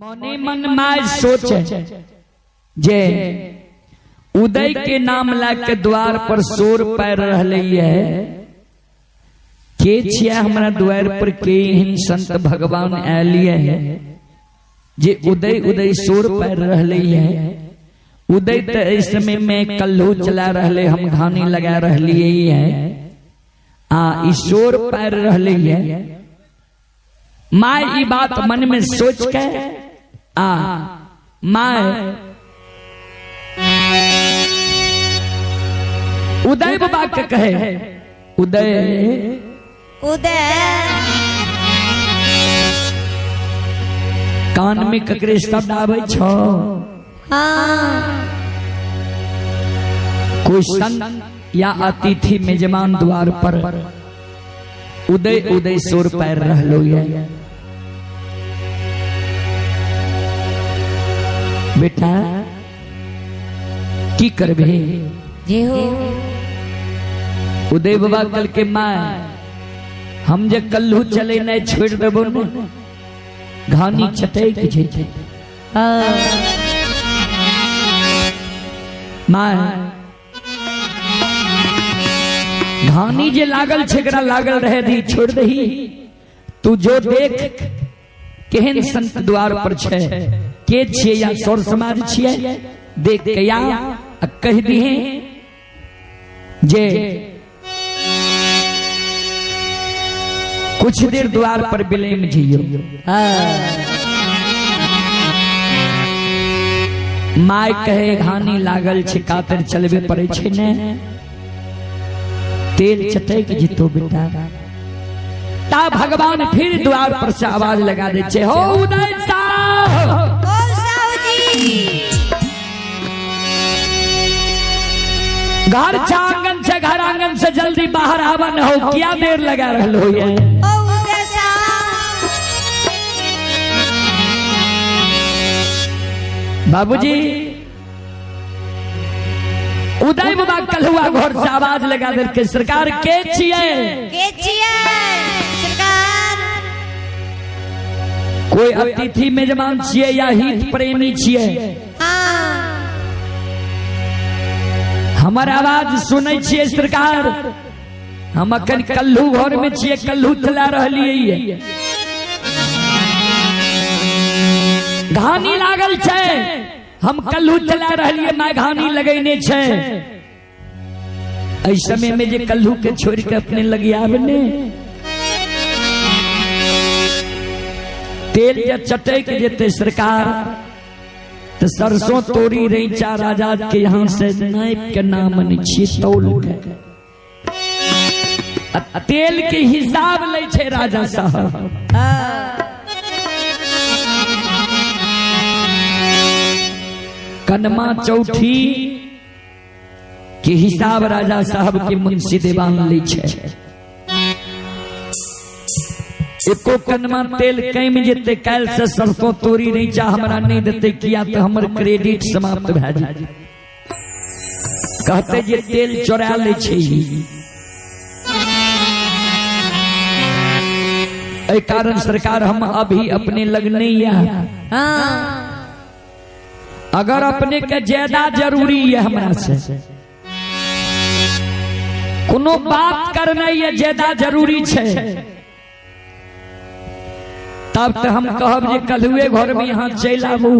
मने मन my सोचे जे उदय के नाम ला के द्वार पर शोर पैर रहले है के छिया हमरा द्वार पर के एहन संत भगवान आलिए है जे उदय उदय शोर पैर रहले है। उदय तो इस समय में कल्लू चला रहले, हम घानी लगा रहलिए है आ ई शोर पैर रहले है। My ई बात मन में सोच के आ my उदय बाबा के कहे, उदय उदय कान में ककरे शब्द आबै छो? हाँ। कोई संत या अतिथि मेजबान द्वार पर उदय उदय सोर पैर रहलो ये। बेटा की करबे? जी हो। उदय बाबा कल के माँ हम जे कल्लू चले नहीं छोड़ देबो ने घानी चटैक जेतै। हाँ। माँ घानी जे लागल छै एकरा लागल रहे दी, छोड़ दही। तू जो देख केहन संत द्वार पर छै, के छियै या सौर समाज छियै, देख के या आ कह दिहे जे कुछ देर द्वार पर बिलेम जियो। हाँ। My कहे घानी लागल छै कातर चलबे पड़े छै ने, तेल चटैक जितो बेटा। ता भगवान फिर द्वार पर से आवाज लगा दे छे, हो उदय साहब। ओ साहु जी। घर छा आंगन से, घर आंगन से जल्दी बाहर आवन हो, क्या देर लगा रहलो ये? ओ उदय साहब। बाबूजी उदय बाबा कलहुआ घर से आवाज लगा दे के सरकार के छियै? के छियै सरकार? कोई अतिथि मेजबान छियै या हित प्रेमी छियै? हाँ। हमर आवाज सुनै छियै सरकार? हम अखन कल्लू घर में छियै, कल्लू चला रहलियै, घानी लागल छै, हम कल्लू चला रहलियै, my घानी लगैने छै। एहि समय में जे कल्लू के छोड़ के अपने लगियाब ने तेल जे चटैक जेतै सरकार, तो सरसों तोरी रैचा राजा के यहाँ से नाइप के नाम नहीं छियै, तौल के तेल के हिसाब लै छै राजा साहब। कनमा चौथी के हिसाब राजा साहब के मुंशी देवान लै छै। एको कनमा तेल कम जेतै काल्हि से सरसों तोरी रैचा हमरा नहीं देतै, किया तो हमर क्रेडिट समाप्त भए जेतै। कहते जे तेल चोरा लै छै। एहि कारण सरकार हम अभी अपने लग नहीं है। हाँ। अगर अपने के ज्यादा जरूरी है हमरा से कोनो बात करना है ज्यादा जरूरी छै, तब तो हम कहब जे कलहुए घर में यहाँ चलि आबू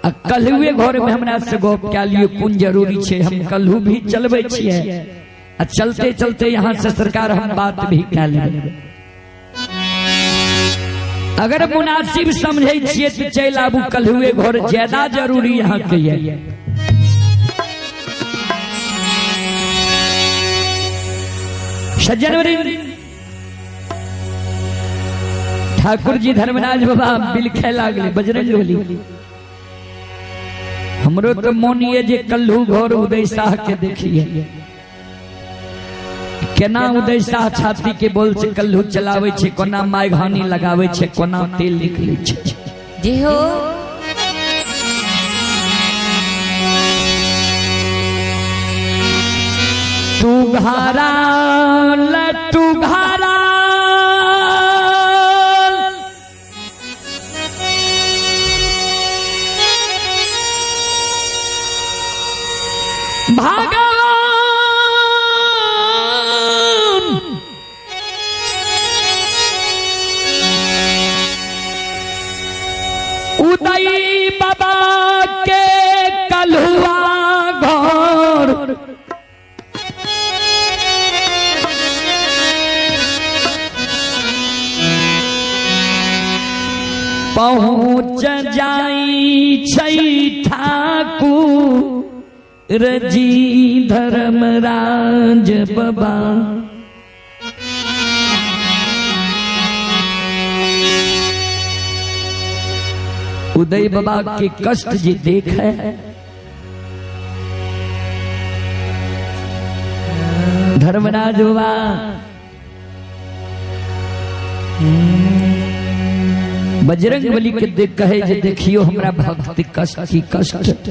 आ कलहुए घर में हमरा से गप कए लियौ कोन जरूरी छै। हम कलहू भी चलबै छियै आ चलते चलते यहाँ से सरकार हम बात भी कए लेबै। अगर मुनासिब समझै छियै तो चलि आबू कलहुए घर, ज्यादा जरूरी यहाँ के ये। सज्जन ठाकुर जी धर्मराज बाबा बिलखे लागले बजरंग बली। हमरो तो मन ये जे कल्लू घर उदय शाह के देखिए केना उदय शाह छाती के बोल से कल्लू चलावे छे, कोना my घानी लगावे छे, कोना तेल निकले छे। जी हो। तू घारा तू घारा भगवान उदय बाबा के कलुआ घर पहुँच जाई छै ठाकुर जी धर्मराज बाबा। उदय बाबा के कष्ट जी देख है, धर्मराज बाबा बजरंग बली के देख कहे जे देखियो हमरा भक्ति कष्ट की कष्ट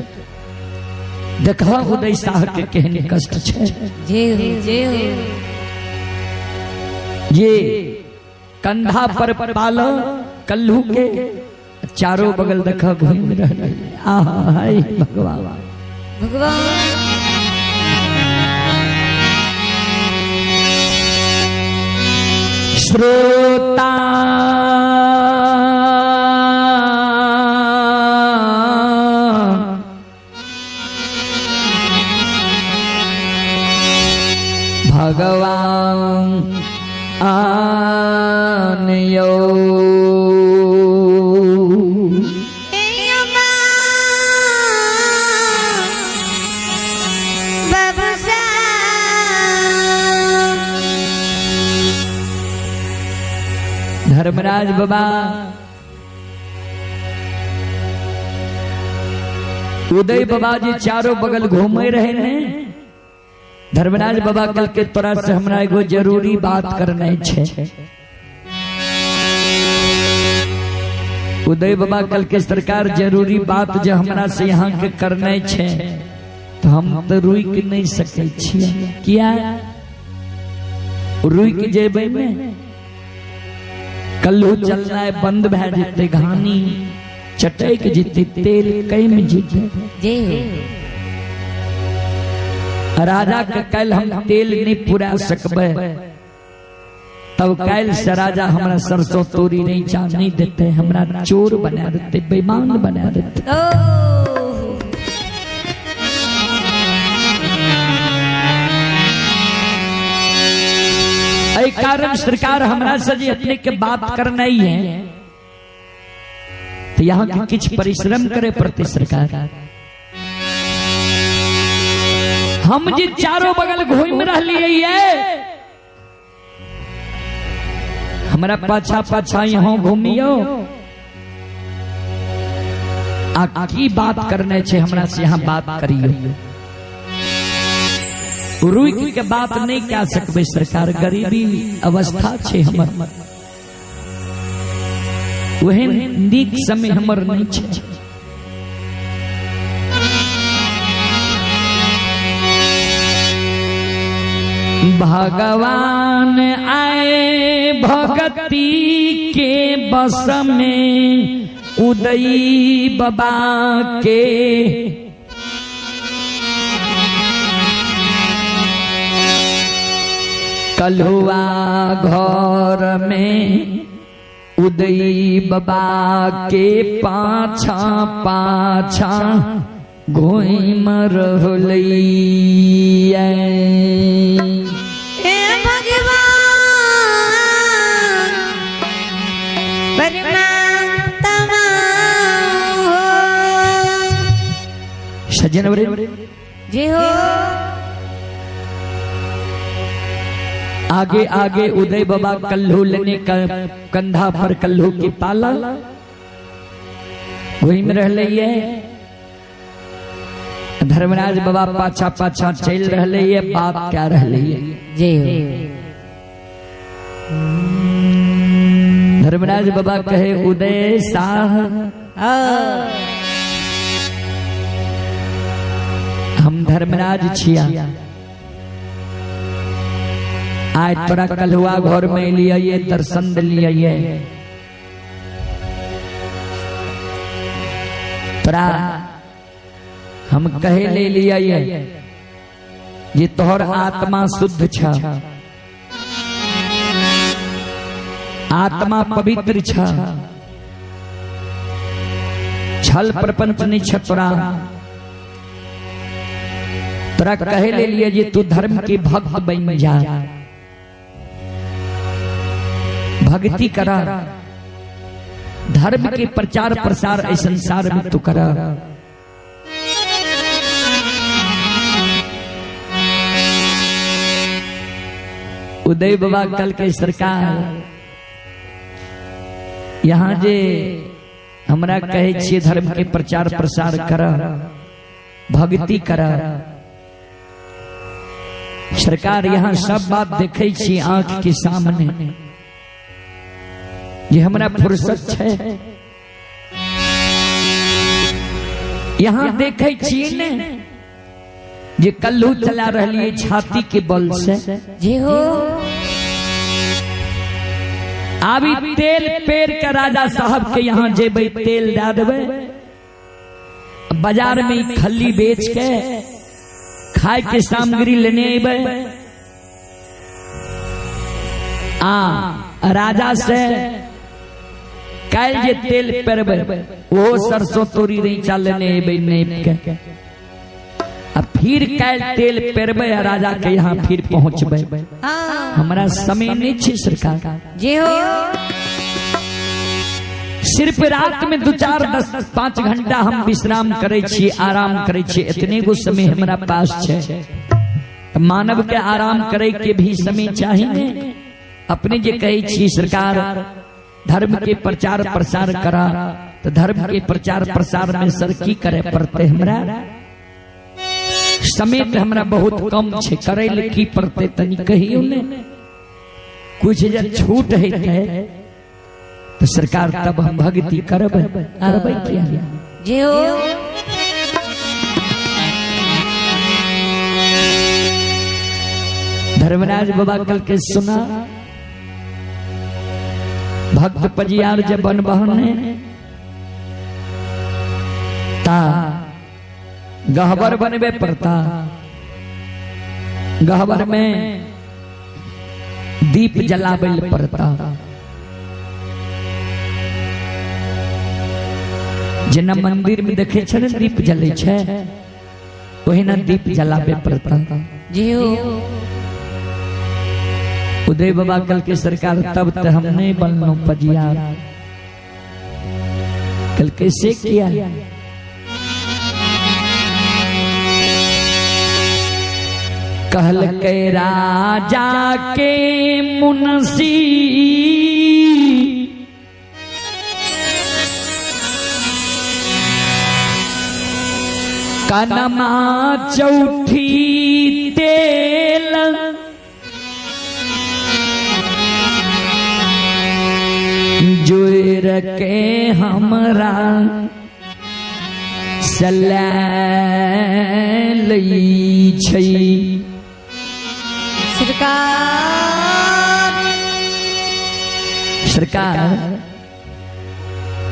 देखा उदय शाह के केहन कष्ट छे। जय हो जय हो। ये कंधा पर पाल कल्लू के चारों बगल देखा घूम रहे। आहा हाय भगवान भगवान। श्रोता भगवान आनयो धर्मराज बाबा उदय बाबा जी चारों बगल घूमे रहे ने। धर्मराज बाबा कल के तोरा से हमरा एगो जरूरी बात करना छे। उदय बाबा कल के सरकार जरूरी बात जो हमरा से यहाँ के करना छे तो हम तो रुक नहीं सके छिए। किया रुक जेबै में कल्लू चलना है बंद भै जेतै, घानी चटक जेतै, तेल कम जेतै। राजा के कल हम तेल नहीं पूरा सकबै तब कल से राजा हमरा सरसों तोरी नहीं चा नहीं देते, हमरा चोर बना देते, बेईमान बना देते। कारण सरकार हमरा से जी अपने के बात करना ही है तो यहाँ के किछ परिश्रम करे प्रति सरकार। हम जी चारों बगल घूम रही है, हमरा पाछा पाछा यहाँ घूमियो आ की बात करने छे हमरा से यहाँ बात करियो। रुक के बात नहीं कह सकबे सरकार, गरीबी अवस्था छे हमर, वह नीक समय हमर नहीं छे। भगवान आए भगती के बस में उदयी बाबा के कलहुआ घर में उदयी बाबा के पाछा पाछा घूम रहलै। हे भगवान परमात्मा हो सज्जन जी हो। आगे आगे उदय बाबा कल्लू लेने का कंधा पर कल्लू की पाला घूम रहे है। धर्मराज बाबा पाछा पाछा चल रहे है, बात क्या रहे है। जय हो। धर्मराज बाबा कहे उदय साह हम धर्मराज छिया, आज तोरा कलहुआ घर में लिये दर्शन दिलिये, तोरा हम कहे ले लिये जे तोहर आत्मा शुद्ध छ, आत्मा पवित्र छ, छल प्रपंच नहीं छ तोरा। तोरा कहे ले लिए जे तू धर्म के भक्त बन जा, भक्ति करा, धर्म के प्रचार प्रसार इस संसार में तू करा। उदय बाबा कल के सरकार यहाँ जे हमरा कहे छियै धर्म के प्रचार प्रसार कर, भक्ति कर, सरकार यहाँ सब बात देखे छी आंख के सामने जे हमरा फुर्सत छै। यहाँ देखे छी ने जे कल्लू चला रही छाती के बल से जी हो। आबी तेल पेर के राजा साहब के यहाँ जेबै, तेल दे देबै, बाजार में खल्ली बेच के खाए के सामग्री लेने अबै, आ राजा से काल्हि जे तेल पेरबै ओहो सरसों तोरी रैचा लेने अबै नापि के, आ फिर काल्हि तेल पेरबै आ राजा के यहाँ फिर पहुँचबै। हमरा समय नहीं छै सरकार जी हो। सिर्फ रात में 2 4 10 5 घंटा हम विश्राम करे छी, आराम करे छी, इतने गो समय हमरा पास छै। मानव के आराम करे के भी समय चाहिए। अपने जे कहे छी सरकार धर्म के प्रचार प्रसार करा, तो धर्म के प्रचार प्रसार में सर की करे पड़ते? हमरा समय तो हमरा बहुत कम छै, करे ले की पड़ते तनी कहियो ने। कुछ जब छूट है तो सरकार तब हम भक्ति करबै, करबै किया जी हो। धर्मराज बाबा कल के सुना भक्त पजियार जब बन बहने ता गहबर बनबे पड़ता, गहबर में दीप जलाबे पड़ता। जेना मंदिर में देखे छे ने दीप जले छे, ओहिना दीप जलाबे पड़ता जी हो। उदय बाबा कल के सरकार तब त हम नहीं बनलो पजियार। कल कैसे किया? कहल के राजा के मुंशी कनमा चौथी तेल जोर के हमरा सलै छै। सरकार सरकार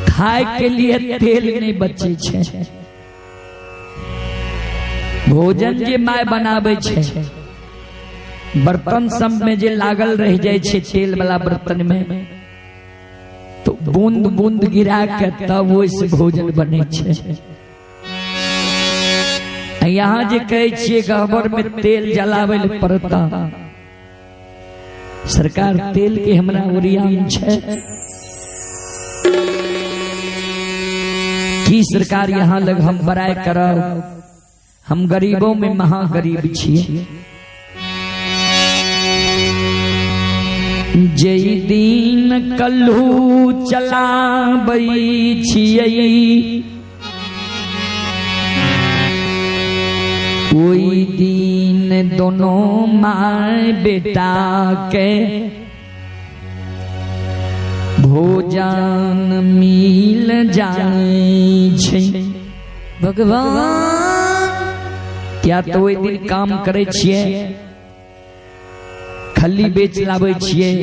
खाए के लिए तेल नहीं बचे छे, भोजन जे my बनावे छे बर्तन सब में जे लागल रह जाए छे तेल वाला बर्तन में, तो बूंद बूंद गिरा के तब ओइसे भोजन बने छे। यहाँ जे कहे छियै गहबर में तेल जलावे ले पड़ता, सरकार तेल के हमरा ओरियान छे की सरकार यहाँ लग हम बड़ाई करब, हम गरीबों में महागरीब छियै। जय दिन कल्हू चलाबै छियै ओई दिन दोनों my बेटा के भोजन मिल जाय छै। भगवान क्या तो ओई दिन काम करे छियै, खल्ली बेच लाबै छियै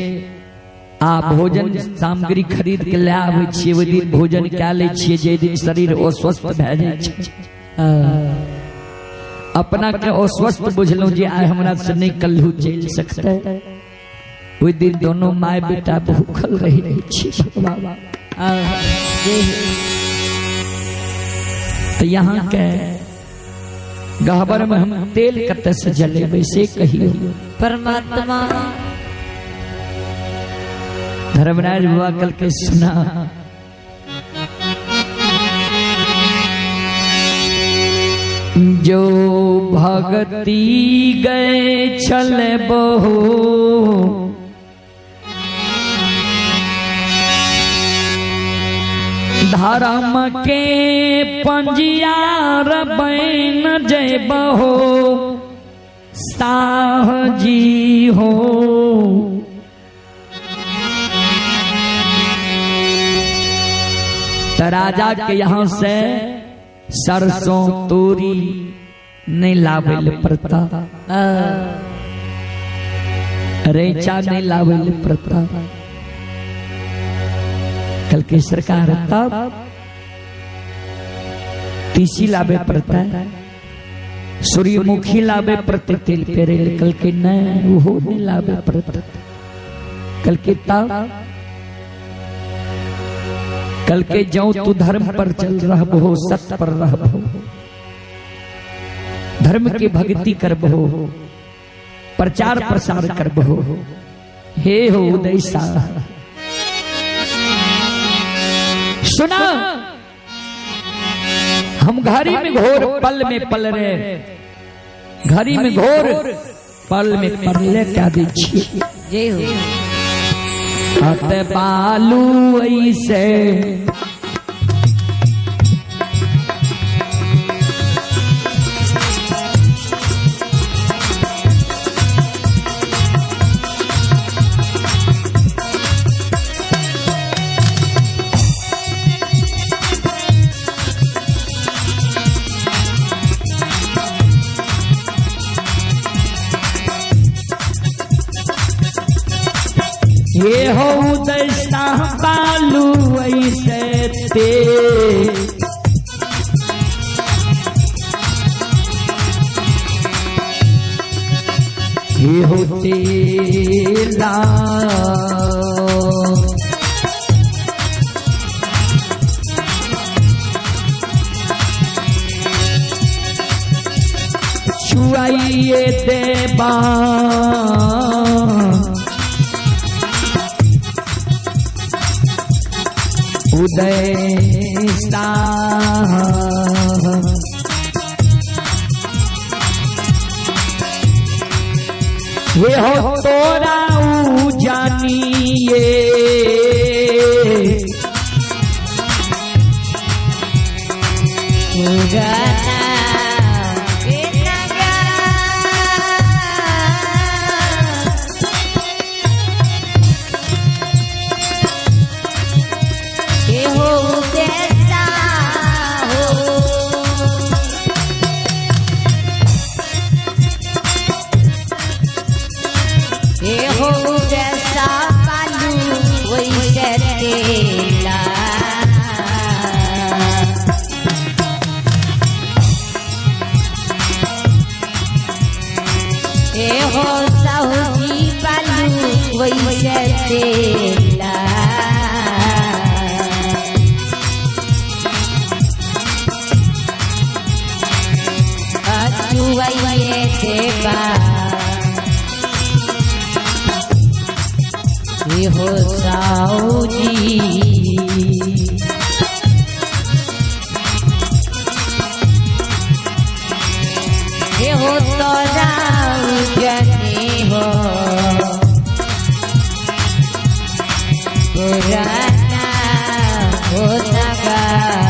आ भोजन सामग्री खरीद के ले आबै छियै, ओहि दिन भोजन कए लै छियै जे दिन शरीर अस्वस्थ भए जाइ छै। अपना के अस्वस्थ बुझलहुँ जे आइ हमरा से नहीं कल्हू चलि सकते। ओहि दिन दोनों my बेटा भूखल रही छी भगवान। तो यहाँ के गहबर में हम तेल कतऽ से जलेबै से कहियो। परमात्मा धर्मराज बाबा कल के सुना जो भगती गए छल बहु धर्म के पंजियार बैन जय बहो साह जी हो। तो राजा के यहाँ से सरसों तोरी नहीं लावेल पड़ता, रेचा नहीं लावेल पड़ता। कल के सरकार तब तीसी लावे पड़ता है, सूर्यमुखी लावे पड़ते तेल पेरे, कल के नहीं वो नहीं लावे पड़ता। कल के तब कल के जाऊं तू धर्म पर चल रहो, सत्य पर रहो, धर्म की भक्ति करबहो, प्रचार प्रसार करबहो। हे हो उदय शाह सुना, हम घड़ी में घोर पल में पल रे, घड़ी में घोर पल में पल क्या दी। जय हो। अत बालू ऐसे ये हो उदय शाह बालू ऐसे ते ये हो तेला छुआइए देवा उदय शाह। ये हो तोरा जानिए हो साऊ जी हे हो तोरा जने हो पुराना हो नगा।